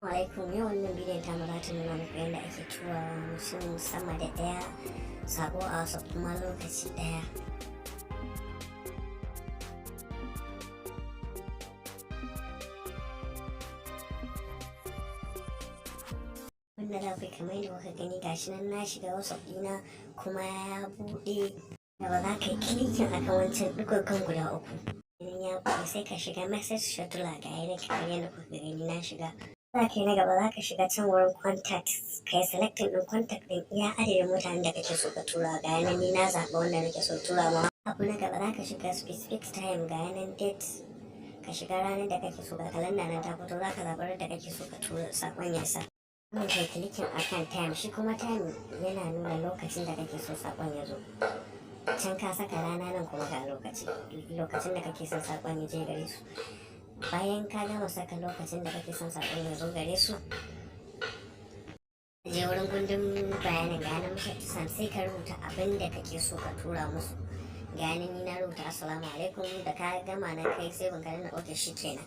Alaikum. Yau wannan bidiyon tamu za ta nuna muku yadda ake tura mutum sama da ɗaya sako a WhatsApp kuma lokaci ɗaya. Wanda za ku yi kamar yadda kuka gani, gashi nan na shiga WhatsApp ɗina kuma ya buɗe. Gaba za ka yi clicking akan wancan ɗigogon guda uku. Idan ya buɗe, sai ka shiga message scheduler. Ga yanan kamar yadda kuka gani na shiga. Za ka yi na gaba, za ka shiga can wurin contact, ka yi selecting ɗin contact ɗin iya adadin mutanen da kake so ka tura. Ga yanan ni na zaɓi wanda nake so tura ma. Abu na gaba, za ka shiga specific time, ga yanan date, ka shiga ranar da kake so. Ga kalanda nan ta fito, za ka zaɓi da kake so ka tura saƙon ya sa. Wannan kai clicking akan time. Shi kuma time yana nuna lokacin da kake so saƙon ya zo. Can ka saka rana, nan kuma ga lokaci, lokacin da kake son saƙon ya je gare su. Bayan ka gama saka lokacin da kake son saƙon ya zo gare su, je wurin gundun bayanin, ga nan san, sai ka rubuta abin da kake so ka tura musu. Ga ni na rubuta "Assalamu alaikum". Da ka gama na kai sai ban ka danna OK, shi kenan.